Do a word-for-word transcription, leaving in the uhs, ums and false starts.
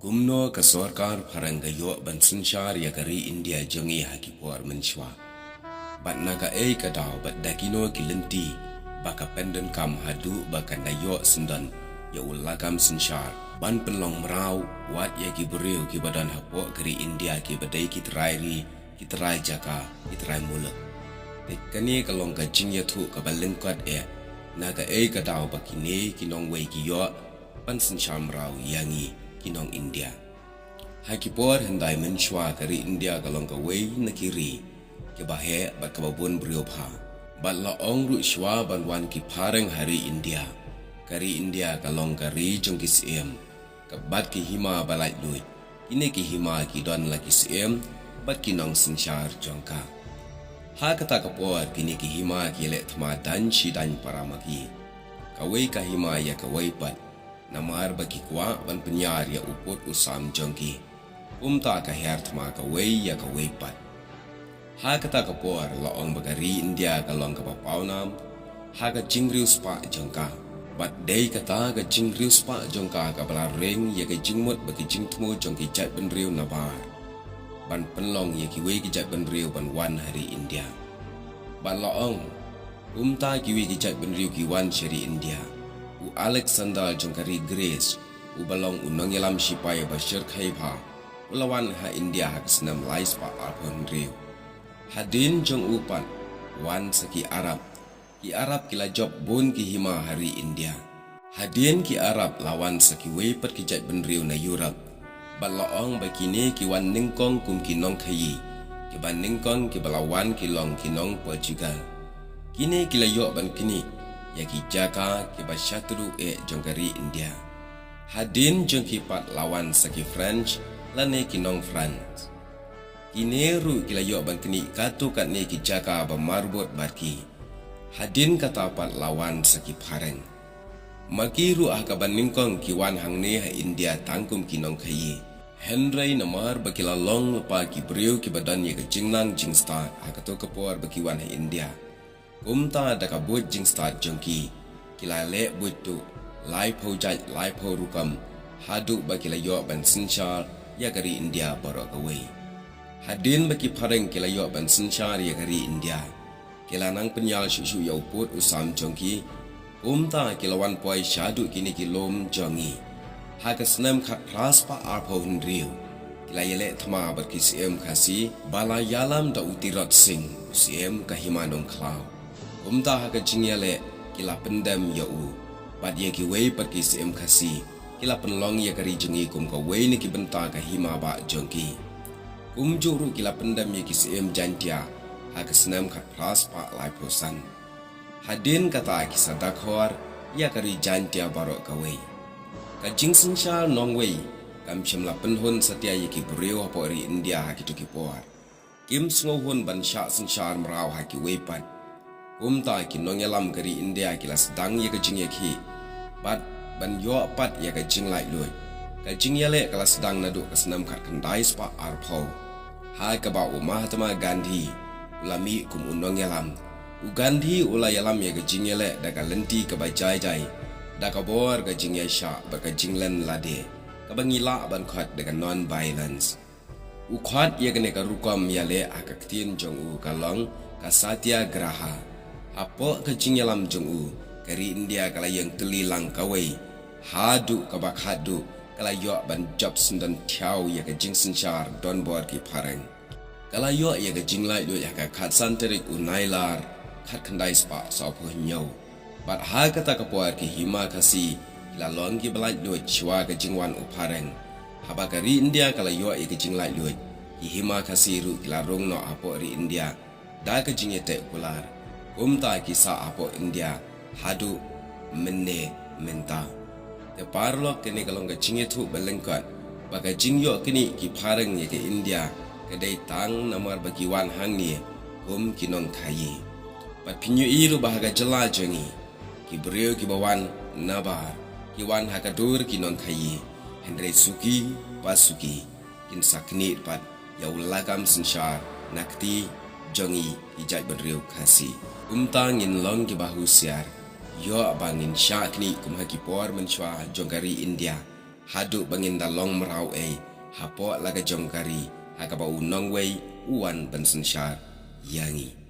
Kumno ka sorkar phareng ka ïoh ban synshar ïa ka ri India jong ngi ha ki por mynshuwa? Bad na kaei ka daw bad da kino ki lynti ba ka pyndonkam haduh ba kan da ïoh syndon ïa u lakam synshar ban pynlong mraw wat ïa ki briew kiba don hapoh ka ri India kiba dei ki trai ri, ki trai jaka, ki trai muluk? Te kane ka long ka jingïathuh kaba lyngkot eh, na kaei ka daw ba kine ki nongwei ki ïoh ban synshar mraw ïa ngi ki nong India? Ha ki por hyndai mynshuwa ka ri India ka long kawei na ki ri kiba heh bad kaba bun briew bha. Bad la ong ruh shuwa ban wan ki phareng ha ri India, ka ri India ka long ka ri jong ki syiem, ka bad ki hima ba laitluid. Kine ki hima ki don la ki syiem bad ki nongsynshar jong ka. Ha kata ka por kine ki hima ki leh thma dang shi dang para ma ki, kawei ka hima ïa kawei pat, namar ba ki kwah ban pynïar ïa u pud u sam jong ki. Kumta ka hiar thma kawei ïa kawei pat. Ha kata ka por la ong ba ka ri India ka long kaba pawnam ha ka jingriewspah jong ka. Bad dei kata ka jingriewspah jong ka kaba la ring ïa ka jingmut bad ka jingthmu jong ki jaitbynriew nabar ban pynlong ïa kiwei ki jaitbynriew ban wan ha ri India. Bad la ong, kumta kiwei ki jaitbynriew ki wan sha ri India. U Alexander jong ka ri Greece, uba long u nongïalam shipai ba shyrkhei bha, u la wan ha India ha ka snem lai spah arphew hynriew. Hadien jong u pat, wan sa ki Arab. Ki Arab ki la jop bun ki hima ha ri India. Hadien ki Arab la wan sa kiwei pat ki jaitbynriew na Europe. Bad la ong ba kine ki wan nyngkong kum ki nongkhaïi, kiba nyngkong kiba la wan ki long ki nong Portugal. Kine ki la ïoh ban knieh ïa ki jaka kiba shatduh eh jong ka ri India. Hadien jong ki pat la wan sa ki French lane ki nong France. Kine ruh ki la ïoh ban knieh katto katne ki jaka ba marbud bad ki. Hadien kata pat la wan sa ki phareng. Ma ki ruh ha kaba nyngkong ki wan hangne ha India tang kum ki nongkhaïi. Hynrei namar ba ki la long lypa ki briew kiba don ïa ka jingnang jingstad ha kato ka por ba ki wan ha India. Kumta da ka buit jingstad jong ki, ki la leh buit tuh laiphew jait laiphew rukom, haduh ba ki la ïoh ban synshar ïa ka ri India baroh kawei. Hadien ba ki phareng ki la ïoh ban synshar ïa ka ri India, ki la nang pynïar shuh shuh ïa u pud u sam jong ki. Kumta ki la wan poi shaduh kine ki lum jong ngi. Ha ka snem khatphra spah arphew hynriew, ki la ïaleh thma bad ki syiem Khasi ba la ïalam da u Tirot Sing, u syiem ka hima Nongkhlaw. Kumta ha ka jingïaleh ki la pyndem ïa u bad ïa kiwei pat ki syiem Khasi, ki la pynlong ïa ka ri jong ngi kum kawei na ki bynta ka hima bah jong ki. Kumjuh ruh ki la pyndem ïa ki syiem Jaintia ha ka snem khatphra spah laiphew san. Hadien kata ki sa dakhor ïa ka ri Jaintia baroh kawei. Ka jingsynshar nongwei kam shym la pynhun satia ïa ki briew hapoh ri India ha kito ki por. Kim sngewhun ban shah synshar mraw ha kiwei pat. Kumta ki nongïalam ka ri India ki la sdang ïa ka jingïakhih bad ban ïoh pat ïa ka jinglaitluid. Ka jingïaleh ka la sdang naduh ka snem khatkhyndai spah arphew, ha kaba u Mahatma Gandhi u la mih kum u nongïalam. U Gandhi u la ïalam ïa ka jingïaleh da ka lynti kaba jai jai, da ka bor ka jingïaishah bad ka jinglen lade, kaba ngi lah ban khot da ka non-violence. U khot ïa kane ka rukom ïaleh ha ka ktien jong u ka long ka Satyagraha. Hapoh ka jingïalam jong u, ka ri India ka la ïeng tylli lang kawei, haduh kaba khatduh ka la ïoh ban jop syndon thiaw ïa ka jingsynshar donbor ki phareng. Ka la ïoh ïa ka jinglaitluid ha ka khatsan tarik u Nailar, khatkhyndai spah sawphew hynñiew. Bad ha kata ka por ki hima Khasi ki la long kiba laitluid shuwa ka jingwan u phareng. Haba ka ri India ka la ïoh ïa ka jinglaitluid, ki hima Khasi ruh ki la rung noh hapoh ri India da ka jingïateh kular. Kumta ki sah hapoh India haduh mynne mynta. Te paralok, kane ka long ka jingïathuh ba lyngkot ba ka jingïoh knieh ki phareng ïa ka India ka dei tang namar ba ki wan hangne kum ki nongkhaïi. Bad phin ïohi ruh ba ha ka jylla jong ngi, ki briew kiba wan nabar ki wan ha ka dur ki nongkhaïi, hynrei suki ba suki kin sa knieh pat ïa u lakam synshar na kti jong ngi ki jaitbynriew Khasi. Kumta ngin long kiba husiar, ïoh ba ngin shah knieh kum ha ki por mynshuwa jong ka ri India, haduh ba ngin da long mraw ei hapoh la ka jong ka ri ha kaba u nongwei u wan ban synshar ïa ngi.